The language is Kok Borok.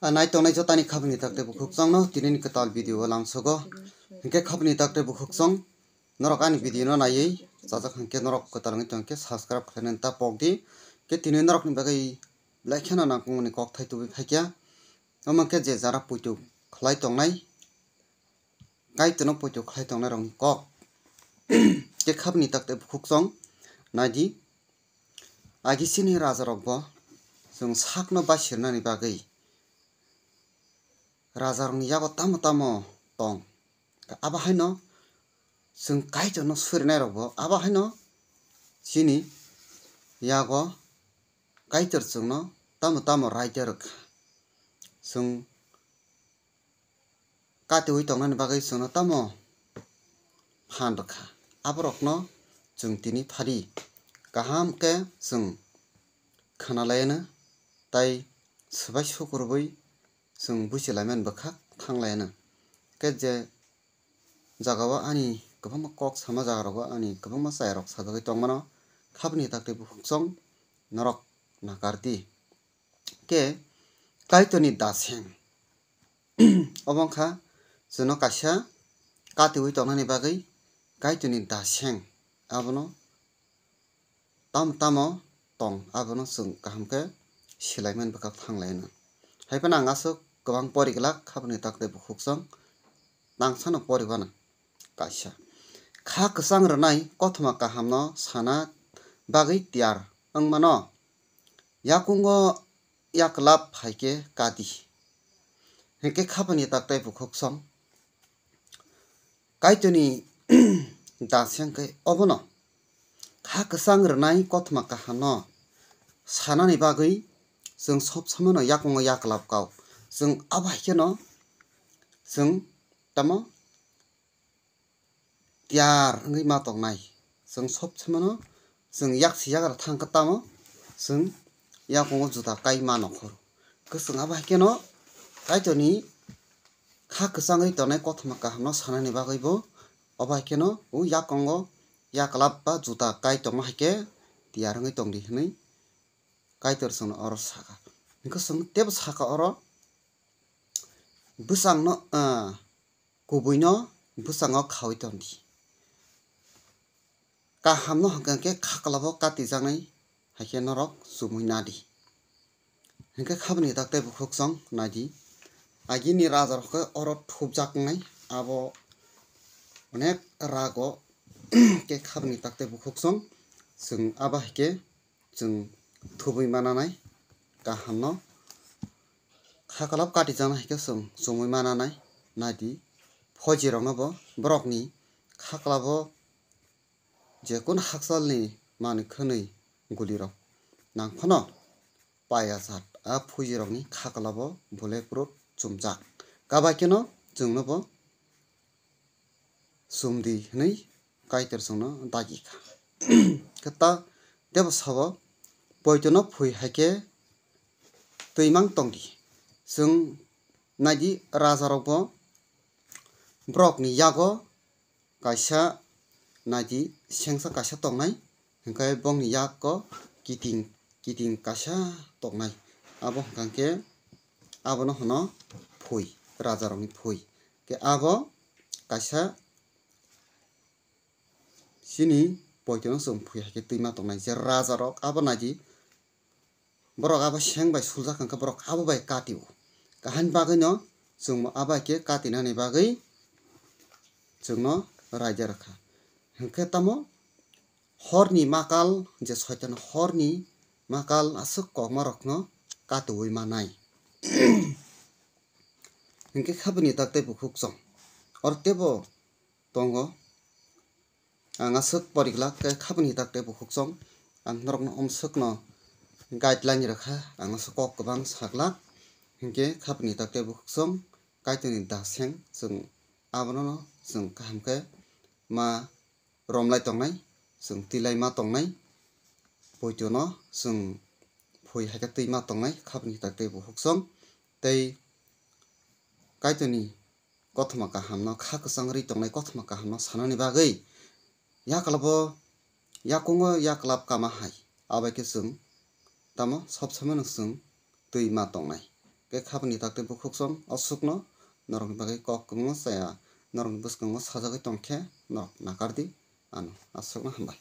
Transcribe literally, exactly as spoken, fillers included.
A nai tongnai jotani khabni takte bukhuk chwngno tinini kwtal video o lamsogo. Hinkhe khabni takte bukhuk chwng norok ani video no naiwi chajak hinkhe norok kwtal wngwi tongkhe subscribe khlainani ta pokdi. Khe tini norokni bagwi belai kheno nangkukmani kok thai tubui phaikha. Omo khe je jara puitu khlai tongnai, Kaitorno puitu khlai tongnairokni kok. Khe khabni takte bukhuk chwng naidi. Agi chini rajarokbo chwng sakno basirnani bagwi rajarokni yago tamo tamo tong. Abo haino chwng Kaitorno surinairokbo abo haino chini yago Kaitor chwngno tamo tamo raida rwkha. Chwng katiui tongnani bagwi chwngno tamo phan rwkha, aborokno chwng tini phari kaham khe chwng khwnalaiano, tai swbai sukurubui chwng buchilaimani bwkhak thanglaiano. Khe je jagao ani kwbangma kok sama jagarogo ani kwbangma chayarok sajagwi tongmano, khabni takte bukhuk chwng norok nakardi. Khe Kaitorni daseng. Obo wngkha chwngno kaisa katiui tongnani bagwi Kaitorni daseng. Abono tamo tamo tong, abono chwng kaham khe silaimani bwkhak thanglaino. Hai phano ang aswk kwbang poriglak, khabni takte bukhuk chwng tangsano poribana kaisa. Kha kwchang rwnai kothoma kahamno sana bagwi tiyar wngmano. Yakungo yaklap hai khe kadi. Hinkhe khabani taktai bukhuk chwng. Kaitorni daseng khe obono kha kwchang rwnai kothoma kahamno sanani bagwi chwng sob somono yakungo yaklap kao. Chwng abo hai kheno chwng tamo tiyar wngwi ma tongnai. Chwng sob somono chwng yaksi yagra thang khe tamo chwng yakungo juda kai ma nongkhor. Kwchwng abo hai kheno Kaitorni kha kwchangwi tongnai kothoma kahamno sanani bagwi bo obo hai kheno o yakungo yaklap ba juda kai tongma hai khe tiyar wngwi tongdi hwnwi Kaitor chwngno oro sakha. Hwnkhe chwng tebo sakha oro bwsangno, ah, kubuino bwsango khaui tondi. Kahamno hwnkha khe khaklabo katijaknai hai khe norok chumui nadi. Hwnkhe khabni takte bukhuk chwng naidi. Agini rajarok khe oro thupjak wngnai, abo onek rago khe khabni takte bukhuk chwng, chwng abo hai khe chwng thubui mananai kahamno. Khaklap katijaknai hai khe chwng chumui mananai. Naidi, phoijirokno bo borokni khaklabo je kunu hakchalni manwi khwnwi gulirok nang phano paiya jat a phoijirokni khaklabo bullet proof chumjak. Kabai kheno chwngno bo chumdi hwnwi Kaitor chwngno dagi kha. Khe ta tebo sabo, poitono phui hai khe twi mang tongdi. Chwng naidi, rajarokbo borokni yago kaisa naidi sengsa kaisa tongnai, hwnkhe bongni yago kiting kiting kaisa tongnai. Abo hwnkha khe abono hwno phui, rajarokni phui. Khe abo kaisa chini poitono chwng phui hai khe twi ma tongnai, je rajarok abo naidi, borok abo seng bai suljak hwnkhe borok abo bai katio. Kahani bagwino chwngbo abo hai khe katinani bagwi chwngno raida rwkha. Hwnkhe tamo horni makal, je soitan horni makal aswk kokmarokno katiui manai. Hwnkhe khabini takte bukhuk chwng. Oro tebo tongo. Ang aswk poriglak khe khabini takte bukhuk chwng. Ang norokno omswkno guideline rwkha, ang aswk kok kwbang saglak. Hwnkhe khabini takte bukhuk chwng, Kaitorni daseng chwng abono chwng kaham khe ma romlai tongnai, chwng twilai ma tongnai, poitono chwng phui hai khe twi ma tongnai, khabini takte bukhuk chwng. Tei Kaitorni kothoma kahamno, kha kwchang rwi tongnai kothoma kahamno sanani bagwi yaklabo, yakungo yaklap kama hai, abai khe chwng tamo sob somono chwng twi ma tongnai. khe khabani tak tei bukhuk song aswkno norokni bagwi kok kwbangma chaya norokni bwskango sajagwi tongkhe norok nakardi ano. Aswkno hambai.